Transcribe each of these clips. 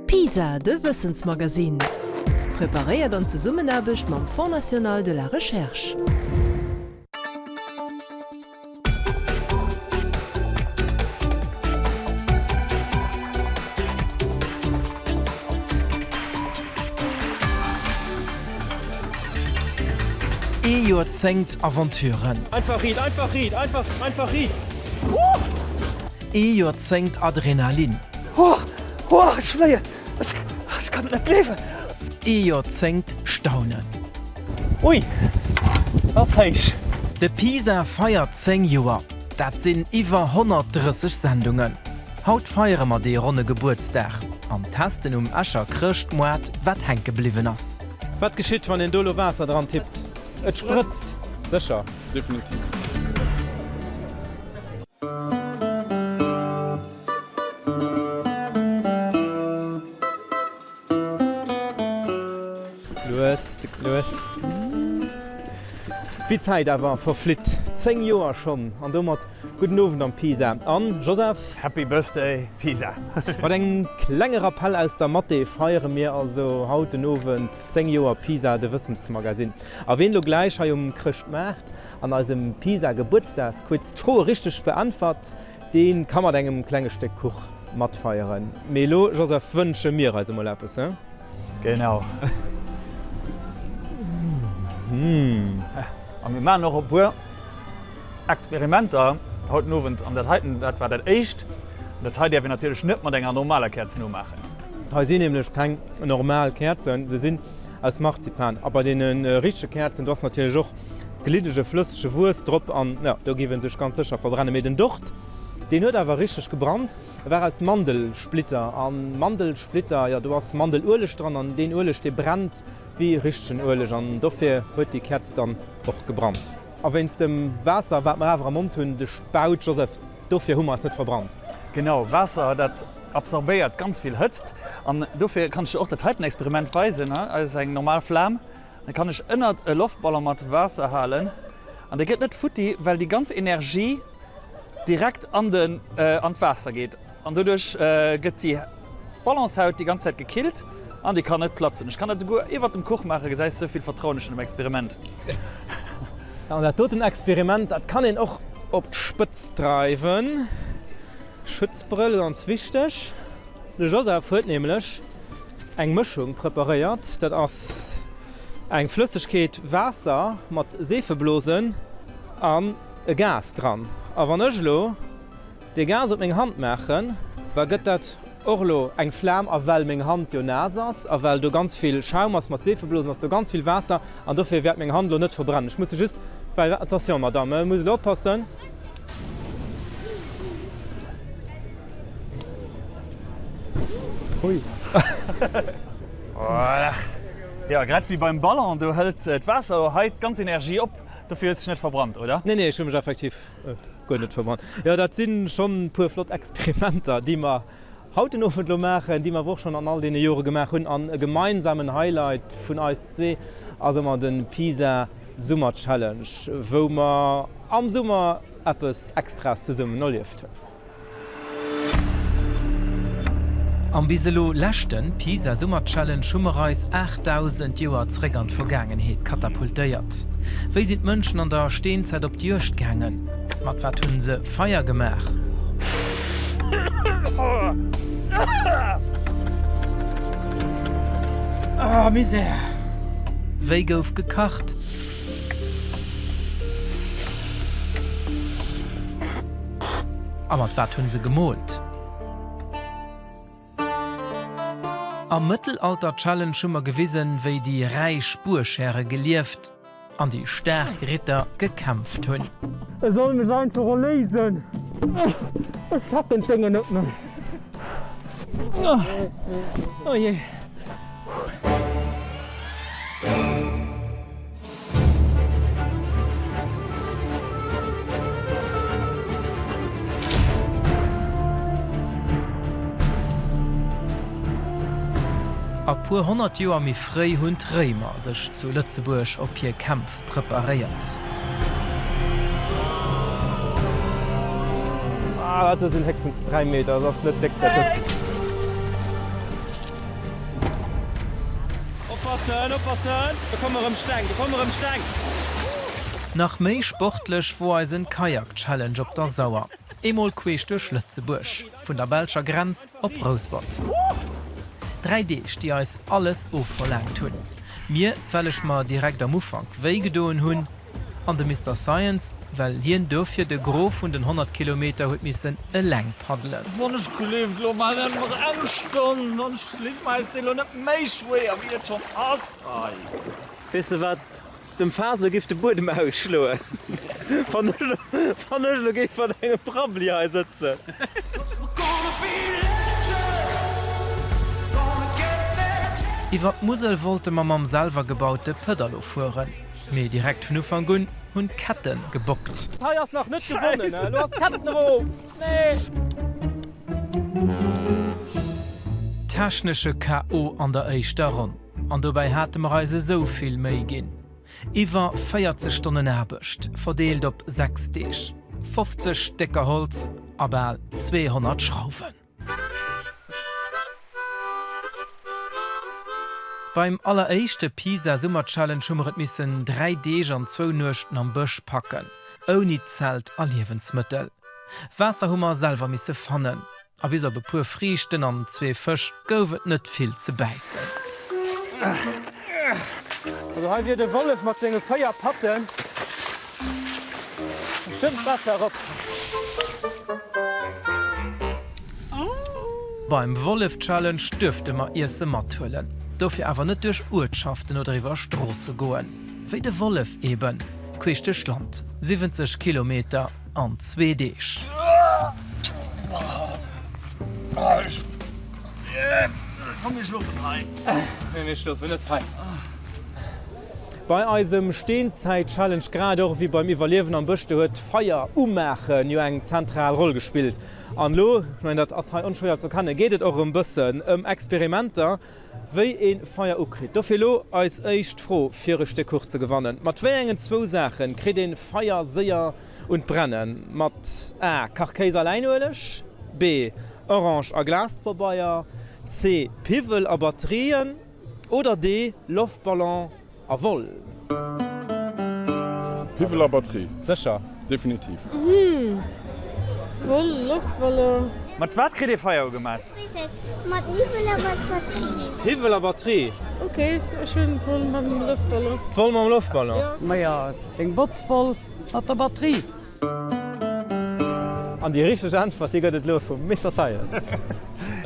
PISA, de Wëssensmagasinn. Preparéiert an Zesummenaarbecht mam Fonds national de la recherche. Ee Joerzéngt Aventuren. Einfach riit, einfach riit, einfach, einfach riit. Ee Joerzéngt Adrenalin. Oh, oh, ech fléien, ech, ech kann et net gleewen. Ee Joerzéngt Staunen. Ui, ass héich. De Pisa feiert 10 Joer, dat sinn iwwer 130 Sendungen. Haut feiere mer dee ronne Gebuertsdag an testen um Escher Chrëschtmoart wat hänke bliwwen ass. Wat geschitt wann een do lo Waasser dran tippt? Et sprëtzt sécher. Definitiv. Lues, lues. Wéi d'Zäit awer verflitt. 10 Joer schonn an domat gudden Owend am Pisa. An Joseph? Happy Birthday Pisa! Mat engem klenge Rappell aus der Mathé feiere mir also haut den Owend 10 Joer Pisa, de Wëssensmagasinn. A ween lo gläich hei um Chrëschtmaart an eisem Pisa Gebuertsdagsquiz d'Froe richteg beäntwert, dee ka mat engem klenge Stéck Kuch matfeieren. Mee elo, Joseph, wënsche mir eis emol eppes, he? Genau. A mir maachen och e puer Experimenter haut den Owend. An dat heiten, dat war dat éischt. An dat hei däerf een natierlech net mat enger normaler Käerz nomaachen. Hei sinn nämlech keng normal Käerzen, se sinn aus Marzipan. A bei deene richtege Käerzen, do ass natierlech och gliddege flëssege Wuess drop an jo, do géif e sech ganz sécher verbrennen. Mee den Docht, deen huet awer richteg gebrannt. E war aus Mandelsplitter an Mandelsplitter, jo do ass Mandelueleg dran an deen Ueleg dee brennt wéi richtegen Ueleg an dofir huet déi Käerz dann och gebrannt. A wéinst dem Waasser wat mer awer am Mond hunn, de Spaut, Joseph, dofir hu mer eis net verbrannt. Genau, Waasser dat absorbéiert ganz vill Hëtzt an dofir kann ech der och dat heiten Experiment weisen. Hei ass eng normal Flam, da kann ech ënnert e Loftballon mat Waasser halen an dee gëtt net futti, well déi ganz Energie direkt an den an d'Waasser geet an doduerch gëtt déi Ballonshaut déi ganz Zäit gekillt an déi kann net platzen. Ech kann dat esouguer iwwert dem Kuch maachen, gesäis esou vill Vertrauen ech hunn dem Experiment. An dat doten Experiment, dat kann een och op d'Spëtz dreiwen. Schutzbrëll, ganz wichteg. De Joseph huet nämlech eng Mëschung preparéiert, dat ass eng Flëssegkeet, Waasser mat Seefeblosen an e Gas dran. A wann ech elo dee Gas op meng Hand maachen, da gëtt dat och elo eng Flam. A well meng Hand jo naass ass a well do ganz vill Schaum ass mat Seefeblosen, ass do ganz vill Waasser an dofir wäert meng Hand elo net verbrennen. Ech muss se just, well, attention Madame, muss elo oppassen. Hui. Voilà. Jo, grad wéi beim Ballon, do hëlt d'Waasser hei d'ganz Energie op. Dofir hues de dech net verbrannt, oder? Nee, nee, ech hu mech effektiv guer net verbrannt. Jo, dat si schonn e puer flott Experimenter, déi mer haut den Owend elo maachen, déi mer awer och schonn an all deene Jore gemaach hunn. An e gemeinsamen Highlight vun eis zwee ass ëmmer de PISA Summer Challenge, wou mer am Summer eppes Extraes zesummen erlieft hunn. Am bis elo leschte PISA Summer Challenge hu mer eis 8.000 Joer zréck an d'Vergaangenheet katapultéiert. Wéi sinn d'Mënschen an der Steenzäit op d'Juegd gaangen? Mat wat hunn se Feier gemaach? Wéi gouf gekacht? A mat wat hunn se gemoolt? Am Mëttelalter Challenge hu mer gewisen, wéi déi räich Buerghäre gelieft an déi staark Ritter gekämpft hunn. E soll mech einfach erléisen. Ech packen d'Déngen net méi. Oh jee. A puer 100 Joer méi fréi hunn d'Réimer sech zu Lëtzebuerg op hir Kämpf preparéiert. Ah, dat do sinn héchstens 3 Meter, dat ass net déck dat do. Oppassen, oppassen, do komme rëm Steng, do komme rëm Steng! Nach méi sportlech wor eisen Kayak Challenge op der Sauer. Eemol queesch duerch Lëtzebuerg, vun der belscher Grenz op Rouspert. 3 Deeg déi eis alles ofverlaangt hunn. Mir, well ech mer direkt am Ufank wéi gedoen hunn, an de Mister Science, well hien dofir de Gros vun den 100 Kilometer huet missen eleng paddelen. Wann ech gelift, lo mar net nach eng Stonn, wann ech gelift, maach eis dee lo net méi schwéier wéi et schonn ass hei. Weess de wat, dem Faso giff de Buedem ausschloen, wann ech elo géif mat engem Prabbeli hei sëtzen. Iwwer d'Musel wollte mer mam selwer gebaute Pëdderlo fueren. Mee direkt vun Ufank un hunn d'Ketten gebockt. Hei ass nach net gewonnen, elo ass d'Ketten erof, nee! Technesche KO an der éischter Ronn, an dobäi hate mer eis esou vill Méi ginn. Iwwer 40 Stonnen Aarbecht, verdeelt op 6 Deeg, 50 Stécker Holz a bal 200 Schrauwen. Beim alleréischte Pisa Summer Challenge hu mer et missen 3 Deeg an zwou Nuechten am Bësch packen, ouni Zelt a Liewensmëttel. Waasser hu mer selwer misse fannen a bis op e puer Friichten an zwee Fësch gouf et net vill ze bäissen. Also hei wier de Wollef mat senge 4 Patten bestëmmt besser erop. Beim Wollef-Challenge duerfte mer Iesse mathuelen, dofir awer net duerch Uertschaften oder iwwer Stroosse goen. Wéi de Wollef eben, queesch duerch d'Land, 70 Kilometer an zwee Deeg. Bei eisem Steenzäit-Challenge, grad och ewéi beim Iwwerliewen am Bësch, do huet d'Feier umaachen jo eng zentral Roll gespillt. An elo, ech mengen dat ass hei onschwéier ze erkennen, geet et och erëm bëssen ëm Experimenter, wéi ee Feier ukritt. Dofir elo eis éischt Fro fir e Stéck Kuch ze gewannen, Mat wéi engen zwou Saache kritt ee Feier séier un d'Brennen? Mat A, Kachkéis a Läinueleg, B, Orange a Glaspabeier, C, Piwwel a Batterien oder D, Loftballon a Woll. Piwwel a Batterie. Sécher. Definitiv. Hm, Woll, Loftballon. Mat wat kritt ee Feier ugemaach? Mat Niwwel a mat Batterie. Piwwel a Batterie. Ok, ech hunn d'Woll mam Loftballon. D'Woll mam Loftballon? Jo. Maja, deng Botz voll mat der Batterie. An déi richteg Äntwert, déi gëtt et elo vum Mister Science.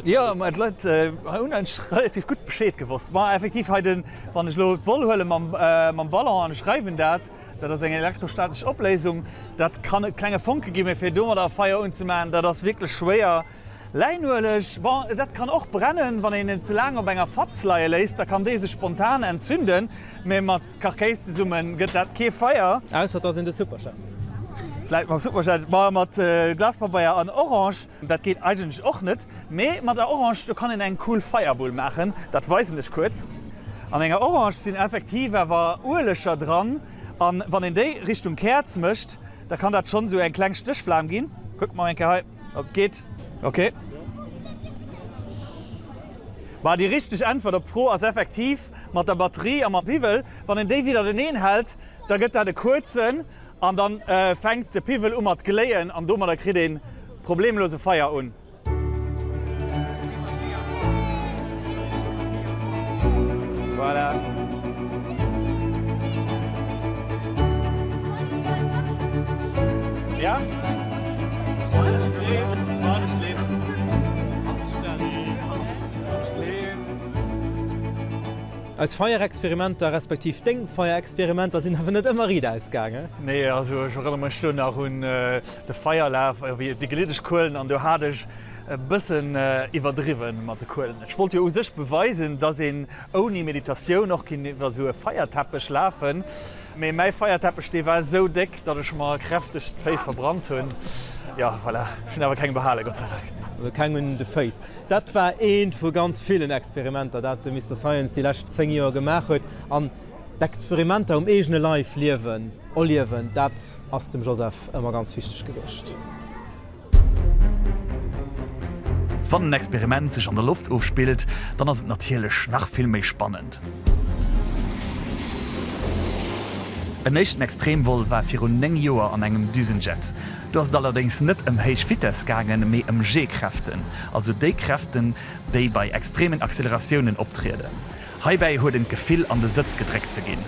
Jo, mä d'Leit hunn eigentlech relativ gutt Bescheed gewosst. Ma effektiv hei den, wann ech elo d'Woll huele mam mam Ballon an ech reiwen dat, dat ass eng elektrostatesch Opléisung, dat kann e klenge Fonke ginn, mä fir domadder e Feier unzemaachen, dat ass wierklech schwéier. Läinueleg, bon, dat kann och brennen, wann een en ze laang op enger Fatz leie léisst, da kann déi sech spontan entzünden, mä mat Kachkéis zesumme gëtt dat kee Feier. Ausser et ass een de Superjhemp. Vläit mam Superjhemp, ma mat Glaspabeier an Orange, dat geet eigentlech och net. Mee mat der Orange, do kann een eng cool Feierbull maachen, dat weisen ech kuerz. An enger Orange sinn effektiv awer Ueleger dran an wann een déi Richtung Käerz mécht, da kann dat schonn esou eng kleng Stéchflam ginn. Kuckt mol eng Kéier hei. Ob et geet? Ok. Ma déi richteg Äntwert op d'Fro ass effektiv mat der Batterie a mam Piwwel. Wann een déi widderteneen hält, da gëtt dat e kuerzen an da fänkt de Piwwel u mat gléien an domadder kritt ee problemlos e Feier un. Voilà. Ja? Eis Feierexperimenter, respektiv deng Feierexperimenter sinn awer net ëmmer riit ausgaangen. Nee, also ech erënnere mech do nach un de Feierlaf, wéi déi gliddeg Kuelen an do hat ech e bëssen iwwerdriwwen mat de Kuelen. Ech wollt jo u sech beweisen, dass een ouni Meditatioun och kinnt iwwer esou e Feierteppech lafen. Mee mäi Feierteppech dee war esou déck, datt ech mer kräfteg d'Féiss verbrannt hunn. Jo, voilà, ech hunn awer keng behalen, Gott sei Dank. Also keng un de Féiss. Dat war eent vu ganz villen Experimenter, dat de Mister Science déi lescht 10 Joer gemaach huet. An d'Experimenter um eegene Leif liewen, erliewen, dat ass dem Joseph ëmmer ganz wichteg gewiescht. Wann en Experiment sech an der Loft ofspillt, dann ass et natierlech nach vill méi spannend. En éischten Extremvol war virun 9 Joer an engem Düsenjet. Do ass et allerdéngs net ëm héich Vitess gaangen, mee ëm G-Kräften, also déi Kräften, déi bei extremen Acceleratiounen optrieden. Heibäi huet een d'Gefill an de Sëtz gedréckt ze ginn.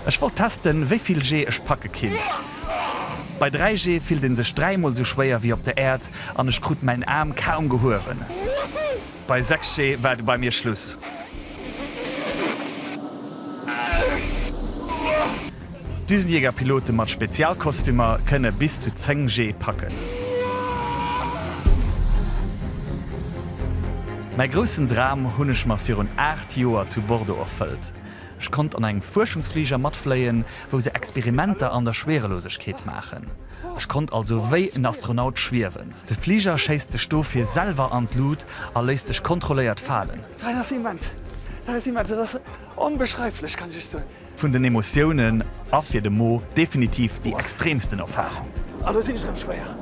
Ech wollt testen, wéi vill G ech packe kinnt. Bei 3 G fillt een sech dräimol sou schwéier wéi op der Äerd an ech krut mäin Aarm kaum gehuewen. Bei 6 G war du bei mir Schluss. Düsenjägerpilote mat Spezialkostümer kënne bis zu 10 G packen. Mäi groussen Dram hunn ech mer virun 8 Joer zu Bordeaux erfëllt. Ech konnt an engem Fuerschungsfliger matfléien, wou se Experimenter an der Schwerelosegkeet maachen. Ech konnt also wéi en Astronaut schwiewen. De Fliger schéisst sech dofir selwer an d'Lut a léisst sech kontrolléiert falen. Dat ass immens, dat ass immens, dat ass onbeschreiflech, kann ech iech soen. Vun den Emotiounen a fir de Mo definitiv déi extremsten Erfarung. A lo sinn ech erëm schwéier.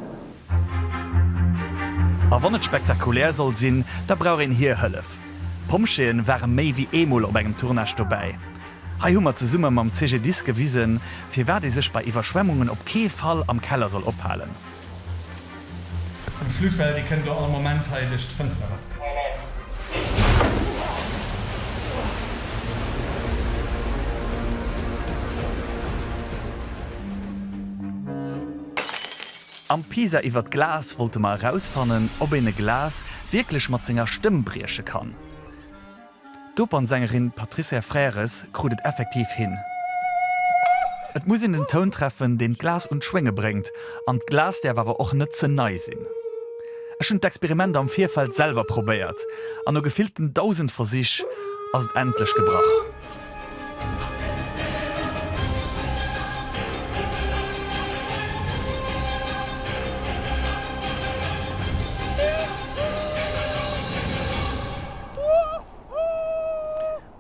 A wann et spektakulär soll sinn, da brauch een hir Hëllef. D'Pompjeeën ware méi wéi eemol op engem Tournage dobäi. Hei hu mer zesumme mam CGDIS gewisen, firwat ee sech bei Iwwerschwemmungen op kee Fall am Keller soll ophalen. An d'Flutwell, déi kënnt elo all Moment hei duerch d'Fënster eran. Am Pisa iwwer d'Glas wollte mer erausfannen, ob een e Glas wierklech mat senger Stëmm brieche kann. D'Opernsängerin Patricia Frères krut et effektiv hin. Et muss een den Toun treffen, deen d'Glas un d'Schwénge bréngt, an d'Glas däerf awer och net ze nei sinn. Ech hunn d'Experiment am Virfeld selwer probéiert, an no gefillten 1.000 Versich ass et endlech gebrach.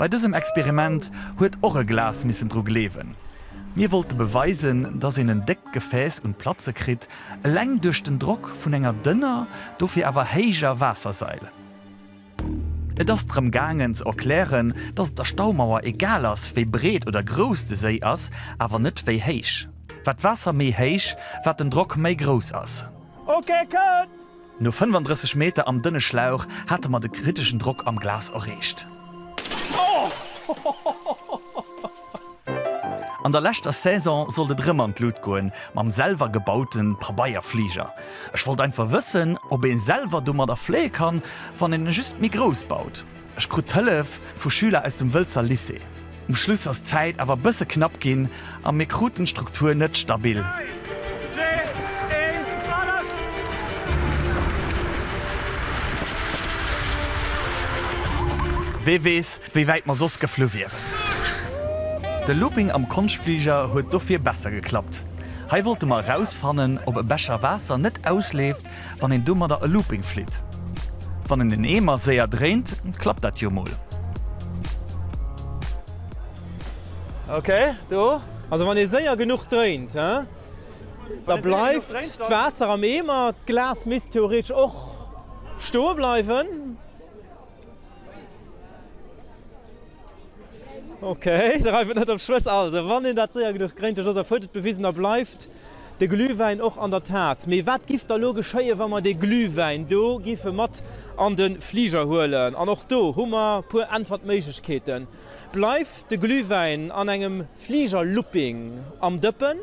Bei dësem Experiment huet och e Glas missen dru gleewen. Mir wollte beweisen, dass een en déckt Gefääss un d'Platze kritt, eleng duerch den Drock vun enger dënner, dofir awer héijer Waassersail. Et ass drëm gaangen ze erklären, dass et der Staumauer egal ass, wéi breet oder grouss de Séi ass, awer net wéi héich. Wat d'Waasser méi héich, wat den Drock méi grouss ass. Ok, cut! No 35 Meter am dënne Schlauch hate mer de kriteschen Drock am Glas erreecht. An der leschter Saison sollt et rëm an d'Lut goen, mam selwer gebaute Pabeierfliger. Ech wollt einfach wëssen, ob ee selwer domadder fléie kann, wann een e just méi grouss baut. Ech krut d'Hëllef vu Schüler aus dem Wëlzer Lycée. Um Schluss ass d'Zäit awer bësse knapp ginn a mir kruten d'Struktur net stabil. 3, 2, 1, a lass! Wee weess, wéi wäit mer soss geflu wieren. De Looping am Konschtfliger huet dofir besser geklappt. Hei wollte mer erausfannen, ob e Becher Waasser net ausleeft, wann een domadder e Looping flitt. Wann een en Eemer séier dréint, klappt dat jo mol. Ok, do. Also wann ee séier genuch dréint, da bleift d'Waasser am Eemer. D'Glas misst theoretesch och stoe bleiwen. Ok, dreiw et net op Schwëss. Also wann een dat séier genuch dréint, de Joseph huet et bewisen, da bleift de Glühwäin och an der Taass. Mee wat giff da lo geschéien, wa mer dee Glühwäin do giffe mat an de Fliger huelen? An och do hu mer puer Äntwertméiglechkeeten. Bleift de Glühwäin an engem Fligerlooping am Dëppen?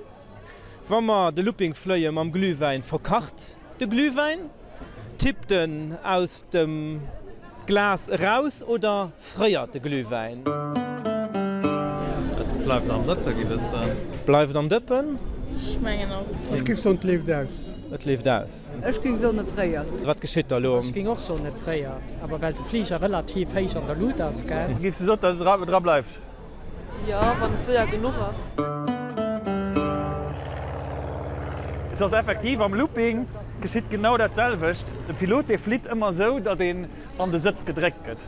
Wa mer de Looping fléie mam Glühwäin, verkacht de Glühwäin? Tippt en aus dem Glas eraus oder fréiert de Glühwäin? Et bleift am Dëppe, giff ech soen. Bleift am Dëppen? Ech mengen och. Ech giff soen, et leeft aus. Et leeft aus. Ech ging soen, et fréiert. Wat geschitt da lo? Ech ging och soen, et fréiert, awer well de Fliger relativ héich an der Lut ass, gell? Giffs de soen, datt et dra bleift? Jo, wann et séier genuch ass. Et ass effektiv, am Looping geschitt genau dat selwecht. De Pilot dee flitt ëmmer esou, datt een an de Sëtz gedréckt gëtt.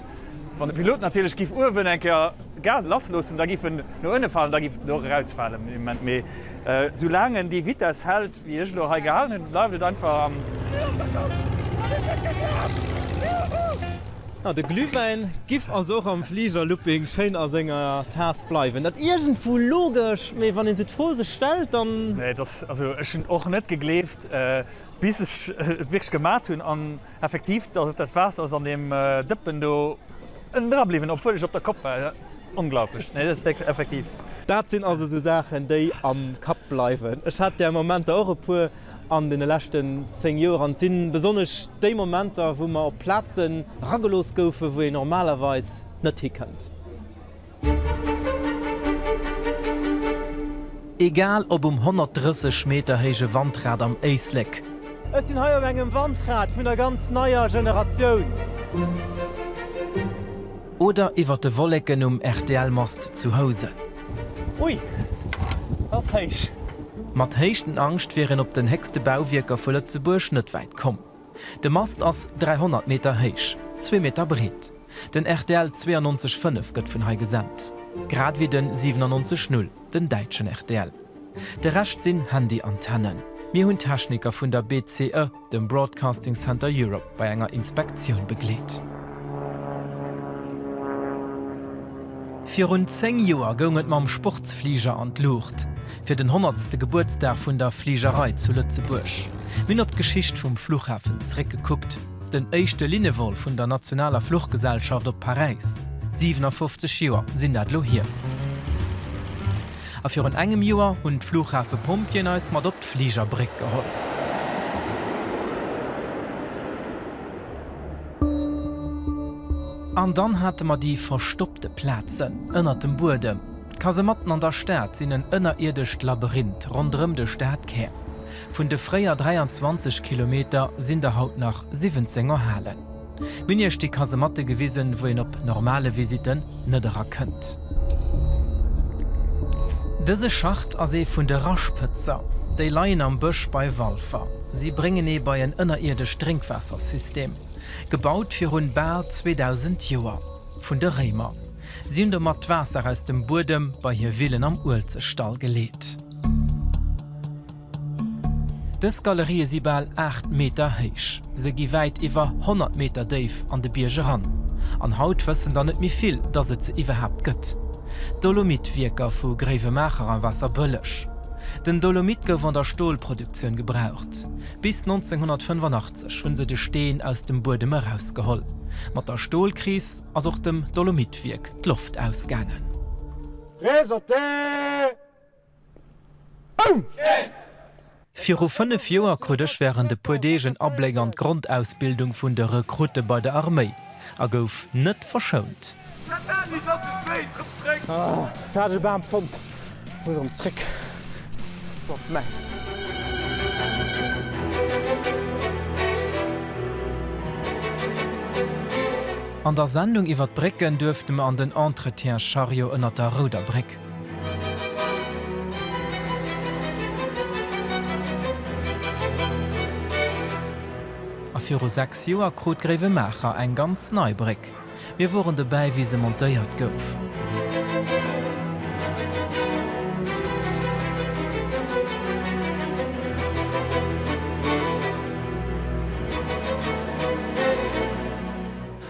Wann de Pilot natierlech giff uewen eng Kéier Gas lassloossen, da giff en no ënne falen, da giff en och erausfalen. Mee soulaang en déi Vitess hält, wéi ech elo hei gehalen hunn, bleift et einfach am. Ah, de Glühwäin giff also och am Fliger Looping schéin a senger Taass bleiwen. Dat iergendwou logesch, mee wann een sou d'Fro sech stellt, dann. Nee, et ass, also ech hunn och net gegleeft, bis ech et wierklech gemat hunn an effektiv, dat Waasser ass an deem Dëppen do ënnen dra bliwwen, obwuel ech op der Kopp war. Onglaublech, nee dat ass wierklech effektiv. Dat sinn also sou Saachen, déi am Kapp bleiwen. Ech hat där Momenter och e puer an deene leschten 10 Joer an et si besonnesch déi Momenter, wou mer op Plazen eragelooss goufen, wou een normalerweis net hikënnt. Egal ob um 130 Meter héije Wandrad am Éislek. Ech sinn hei op engem Wandrad vun der ganz neier Generatioun. Oder iwwer de Wolleken um RTL-Mast zu Housen. Ui, dat ass héich. Mat Héichtenangscht wier een op den héchste Bauwierker vu Lëtzebuerg net wäit komm. De Mast ass 300 Meter héich, zwee Meter breet. Den rtl 92,5 gëtt vun hei gesent, grad ewéi den 97,0, den däitschen rtl. De Rescht sinn Handyantennen. Mir hunn Techniker vun der BCE, dem Broadcasting Center Europe, bei enger Inspektioun begleet. Virun 10 Joer goung et mam Sportsfliger an d'Luucht, fir den honnertste Gebuertsdag vun der Fligerei zu Lëtzebuerg. Mir hunn op d'Geschicht vum Fluchhafen zeréckgekuckt, den éischte Linnevol vun der nationaler Fluchgesellschaft op Paräis, 57 Joer sinn dat elo hier. A virun engem Joer hunn d'Fluchhafepompjeeën eis mat op d'Fligerbréck geholl. An dann hate mer déi verstoppte Plazen ënnert dem Buedem. D'Kasematten an der Stad sinn en ënnerierdescht Labyrinth ronderëm de Stadkär. Vun de fréier 23 Kilometer sinn der haut nach 17 erhalen. Mir hunn iech déi Kasematte gewisen, wou een op normale Visitten net era kënnt. Dëse Schacht ass ee vun de Raschpëtzer. Déi leien am Bësch bei Walfer. Si bréngen ee bei en ënnerierdescht Drénkwaassersystem, gebaut virun bal 2000 Joer vun de Réimer. Si hunn domat d'Waasser aus dem Buedem bei hir Villen am Uelzechtdall geleet. Dës Galerië si bal 8 Meter héich. Se gi wäit iwwer 100 Meter déif an de Bierg eran. An haut wëssen der net méi vill, datt et se iwwerhaapt gëtt. D'Dolomit-Wierker vu Gréiwemaacher a Waasserbëlleg. Den Dolomit gouf an der Stolproduktioun gebraucht. Bis 1985 hu se de Steen aus dem Buedem erausgeholl. Mat der Stolkris ass och dem Dolomitwierk d'Loft ausgaangen. Présentez! Viru 5 Joer krut ech wärend e puer Deeg en Abléck an d'Grondausbildung vun de Rekrutte bei der Arméi a gouf net verschount. An der Sendung iwwer d'Brécken duerfte mer an den Entretien-Chariot ënnert der Rouder Bréck. A viru 6 Joer krut Gréiwemaacher eng ganz nei Bréck. Mir woren dobäi wéi se montéiert gouf.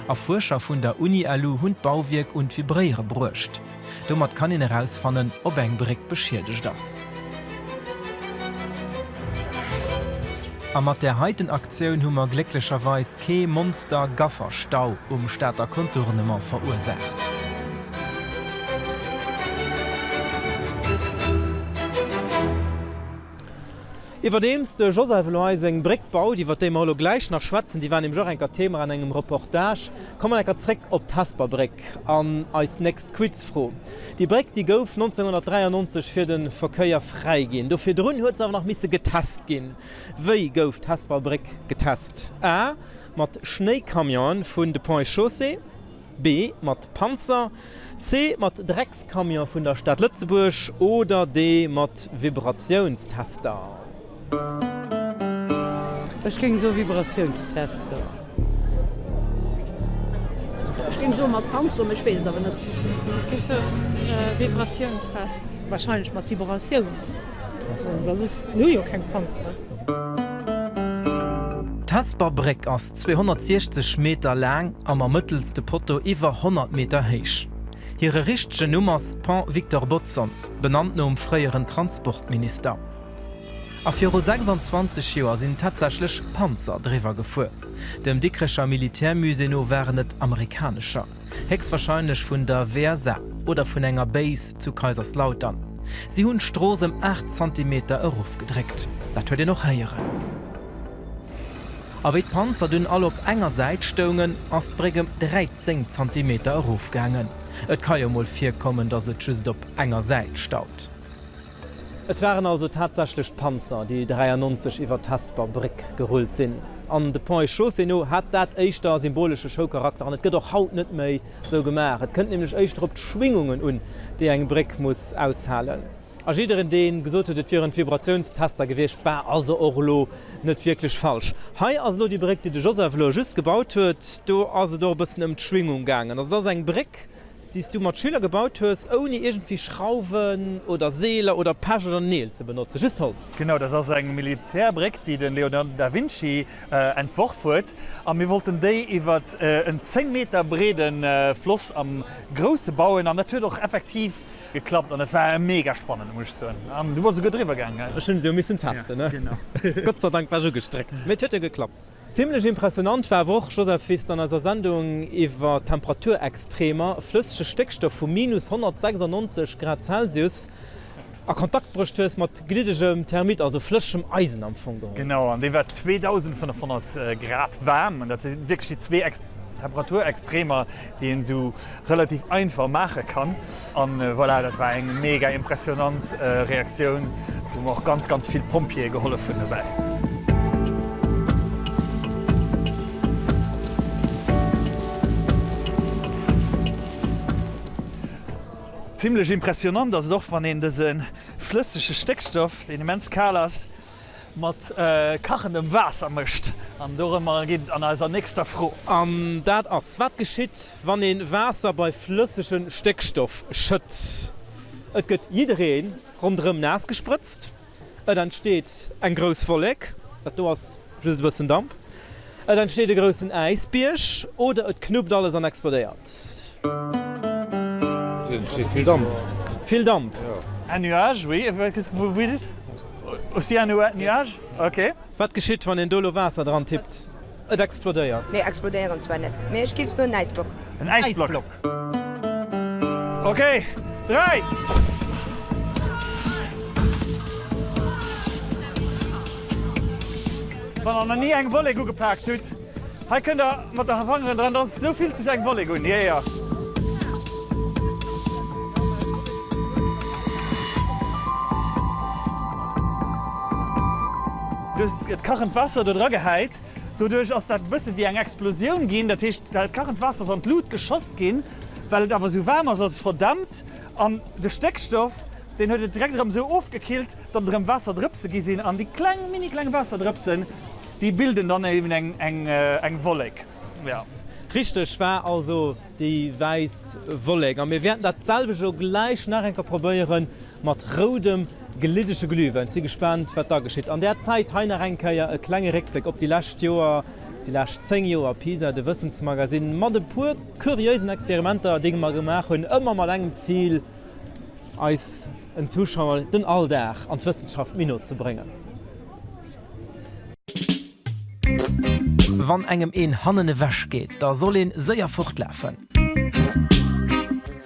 A Fuerscher vun der Uni-LU hunn d'Bauwierk un d'Vibréiere bruecht. Domat kann een erausfannen, ob eng Bréck beschiedegt ass. A mat där heiten Aktioun hu mer glécklecherweis kee Monster-Gafferstau um Stater Contournement verursaacht. Iwwerdeems de Joseph elo hei seng Bréck baut, iwwer déi mer elo gläich nach schwätzen, déi war nämlech och enker Thema an engem Reportage, komme mer enker zréck op d'Hesper Bréck an eis nächst Quizfro. Déi Bréck, déi gouf 1993 fir de Verkéier fräiginn. Do virdrun huet se awer nach misse getest ginn. Wéi gouf d'Hesper Bréck getest? A, Mat Schnéicamionen vun de Ponts et Chaussées. B, Mat Panzer. C, Mat Dreckscamion vun der Stad Lëtzebuerg. Oder D, Mat Vibratiounstester. Ech géing soe Vibratiounstester. Ech géing soe mat Panzer, mee ech weess et awer net. Ech géif soe Vibratiounstest. Wahrscheinlech mat Vibratiounstester, soss, mir hu jo keng Panzer. D'Hesper Bréck ass 260 Meter laang a mam mëttelste Potto iwwer 100 Meter héich. Hire richtegen Numm ass Pont Victor Bodson, benannt nom fréieren Transportminister. A viru 26 Joer sinn tatsächlech Panzer driwwer gefuer. Dem Dikrecher Militärmusée no waren et amerikanescher. Héchstwarscheinlech vun der WSA oder vun enger Base zu Kaiserslautern. Si hunn d'Strooss ëm 8 Zantimeter erofgedréckt. Dat huet een och héieren. A wéi d'Panzer dunn all op enger Säit stoungen, ass d'Bréck ëm 13 Zantimeter erofgaangen. Et ka jo mol virkommen, datt et just op enger Säit staut. Et waren also tatsächlech d'Panzer, déi 93 iwwer d'Hesper Bréck gerullt sinn. An de Ponts et Chaussées no hat dat éischter symbolesche Showcharakter an et gëtt och haut net méi sou gemaach. Et kënnt nämlech éischter op d'Schwingungen un, déi eng Bréck muss aushalen. A jiddereen, dee gesot huet, et wieren d'Vibratiounstester gewiescht, war also och elo net wierklech falsch. Hei ass elo déi Bréck, déi de Joseph elo just gebaut huet. Do ass et och e bëssen ëm d'Schwingung gaangen. Also et ass eng Bréck, déi s du mat Schüler gebaut hues, ouni iergendwéi Schrauwen oder Seeler oder Pech oder Neel ze benotzen, just Holz. Genau, dat ass eng Militärbréck, déi de Leonardo da Vinci entworf huet. A mir wollten déi iwwer en 10 Meter breede Floss am Grousse bauen. An dat huet och effektiv geklappt. An et war mega spannend, muss ech soen. An du bass esouguer driwwer gaangen, gell? Ech hunn se jo missen testen, ne? Genau. Gott sei Dank war ech ugestréckt, mee et huet jo geklappt. Zimlech impressionant war awer och, Joseph, wéi s de an eiser Sendung iwwer Temperaturextremer, flëssege Stéckstoff vu minus 196 Grad Celsius, a Kontakt bruecht hues mat gliddegem Thermit, also flëssegem Eisen am Fong geholl. Genau, an dee war 2500 Grad waarm. An dat si wierklech déi zwee Temperaturextremer, déi een esou relativ einfach maache kann. An voilà, dat war eng mega impressionant Reaktioun, wou mer och ganz, ganz vill Pompjeeë gehollef hunn dobäi. Zimlech impressionant ass et och, wann een dëse flëssege Stéckstoff, deen immens kal ass, mat kachendem Waasser mëscht. An dorëmmer geet et an eiser nächster Fro. An dat ass, Wat geschitt, wann ee Waasser bei flëssege Stéckstoff schëtt? Et gëtt jidderee ronderëm naass gesprëtzt, et entsteet eng grouss Wollek, dat do ass just e bëssen Damp, et entsteet e groussen Äisbierg oder et knuppt alles an explodéiert. Et entsteet vill Damp. Vill Damp. Un nuage, oui. Qu'est-ce que vous dites? Aussi un nuage? Ok. Wat geschitt, wann een do elo Waasser dran tippt? Et explodéiert. Nee, explodéieren zwar net, mee ech giff soen Äisblock. En Äisblock. Ok, 3! Wann der nach ni eng Wollek ugepaakt hutt, hei kënnt der mat de Fangeren dran, dass esou fillt sech eng Wollek un, yeah. Du hues et kachend Waasser do dra gehäit, doduerch ass dat e bësse wéi eng Explosioun ginn, dat heescht dat kachend Waasser ass an d'Lut geschoss ginn, well et awer esou waarm ass, ass et verdämpt an de Stéckstoff deen huet et direkt erëm esou ofgekillt, datt et erëm Waasserdrëpse gi sinn an déi kleng, mini kleng Waasserdrëpsen, déi bilden dann eben eng, eng, eng Wollek, jo. Richteg war also déi wäiss Wollek. A mir wäerten dat selwecht elo gläich nach eng Kéier probéiere mat roudem gliddege Glühwäin. Si gespaant, wat da geschitt. An där Zäit hei nach eng Kéier e klenge Réckbléck op déi lescht Joer, déi lescht 10 Joer PISA, de Wëssensmagasinn, mat e puer kuriéisen Experimenter, déi mer gemaach hunn, ëmmer mat engem Zil, eis en Zuschauer den Alldag an d'Wëssenschaft méi no ze bréngen. Wann engem een hannen ewech geet, da soll een séier fortlafen.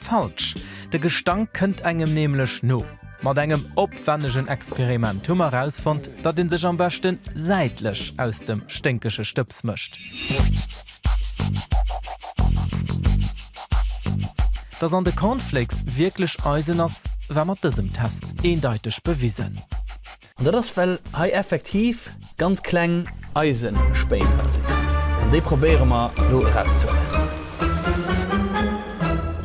Falsch! De Gestank kënnt engem nämlech no. Mat engem opwännegen Experiment hu mer erausfonnt, datt een sech am beschten säitlech aus dem sténkege Stëbs mécht. Dass an de Cornflakes wierklech Eisen ass, war mat dësem Test eendeiteg bewisen. An dat ass well hei effektiv ganz kleng Eisenspéin dra sinn. An déi probéiere mer elo erauszehuelen.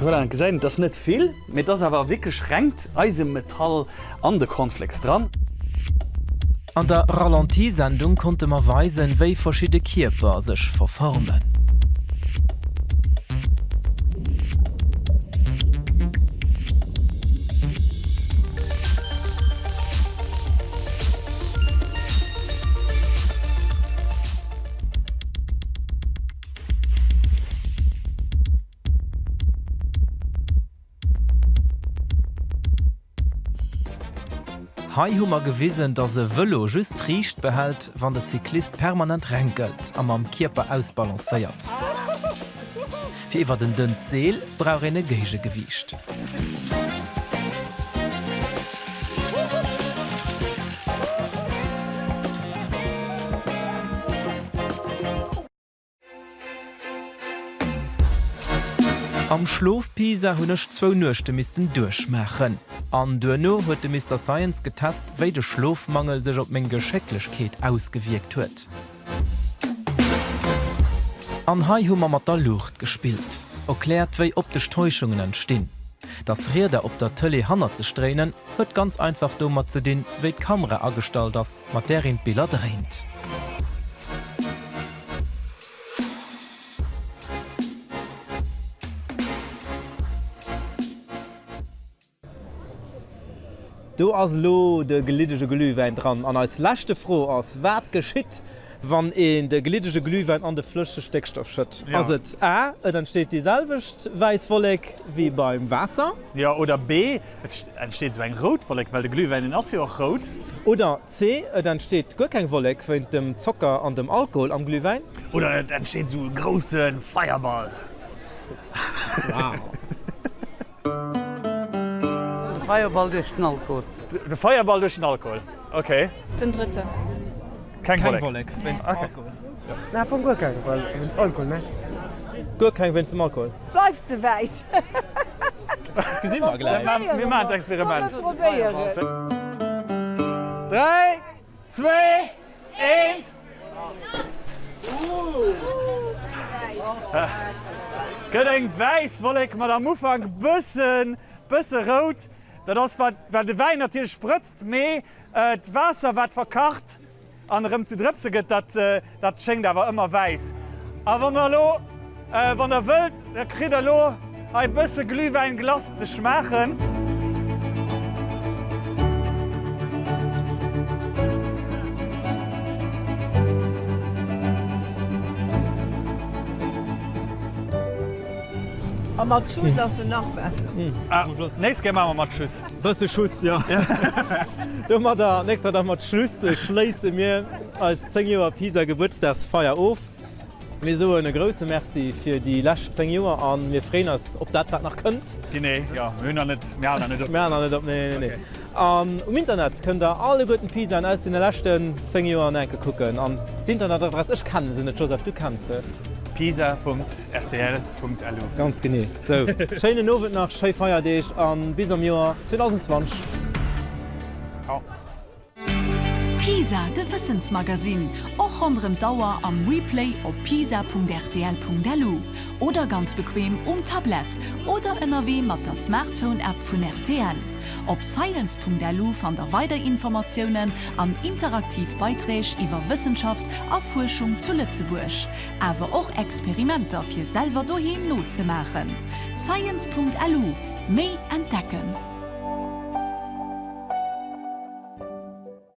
Voilà, et gesäit een, et ass net vill, mee et ass awer wierklech rengt Eisemetall an de Cornflakes dran. An der Ralenti-Sendung konnte mer weisen, wéi verschidde Kierper sech verformen. Hei hu mer gewisen, dass e Vëlo just d'Riicht behält, wann de Cyclist permanent renkelt a mam Kierper ausbalancéiert. Fir iwwert en dënnt Seel brauch een e Géigegewiicht. Am Schlof-Pisa hunn ech zwou Nuechte missten duerchmaachen. An duerno huet de Mister Science getest, wéi de Schlofmangel sech op meng Geschécklechkeet ausgewierkt huet. An hei hu mer mat der Luucht gespillt, erkläert wéi optesch Täuschungen entstinn. Dass Rieder op der Tëlee hannert sech dréinen, huet ganz einfach domat ze dinn, wéi d'Kamera agestallt ass, mat där een d'Biller dréint. Do ass elo de gliddege Glühwäin dran. An eis leschte Fro ass, Wat geschitt, wann een de gliddege Glühwäin an de flëssege Stéckstoff schëtt? Ass et A, Et entsteet déi selwecht wäiss Wollek wéi beim Waasser? Jo, oder B, Et entsteet esou eng rout Wollek, well de Glühwäin, deen ass jo och rout. Oder C, Et entsteet guer keng Wollek wéint dem Zocker an dem Alkohol am Glühwäin. Oder et entsteet esou e grousse Feierball. Wow! De Feierball duerch den Alkohol. De Feierball duerch den Alkohol, ok. Den drëtten. Keng Wollek wéinst dem Alkohol. Am Fong guer keng, well wéinst Alkohol, ne? Guer keng wéinst dem Alkohol. Bleift se wäiss? Gesi mer gläich. Mir maachen d'Experiment. Komm mer probéieren. 3, 2, 1. Gëtt eng wäiss Wollek mat am Ufank bëssen, bësse rout. Dat ass wat, well de Wäin natierlech sprëtzt, mee d'Waasser wat verkacht an erëm zu Drëpse gëtt, dat, dat schéngt awer ëmmer wäiss. A wa mer elo, wann der wëllt, da kritt der elo hei e bësse Glühwäin-Glace ze schmaachen. A mat Schuss ass se nach besser. Ah, nächst Kéier maache mer mat Schuss. Bësse Schuss, jo. Domadder, nächst Kéier da mat Schluss, schléisse mir eis 10 Joer Pisa Gebuertsdagsfeier of. Mir soen e grousse Merci fir déi lescht 10 Joer a mir freeën eis op dat, wat nach kënnt. Genee, jo. Mir hunn nach net, mir halen nach net op. Mir halen nach net op, nee, nee, nee. An um Internet kënnt der alleguerten d'Pisaen aus deene leschten 10 Joer nach enke kucken. An d'Internetadress, ech kenne se net, Joseph, du kenns se. Pisa.rtl.lu. Ganz genee. Sou, schéinen Owend nach, schéi Feierdeeg a bis am Joer 2020. Ciao. Pisa, de Wëssensmagasinn, och ronderëm d'Auer am Replay op pisa.rtl.lu oder ganz bequem um Tablett oder ënnerwee mat der Smartphone-App vun rtl. Op science.lu fannt der weider Informatiounen an interaktiv Beiträg iwwer Wëssenschaft a Fuerschung zu Lëtzebuerg, awer och Experimenter fir selwer doheem nozemaachen. Science.lu, méi entdecken!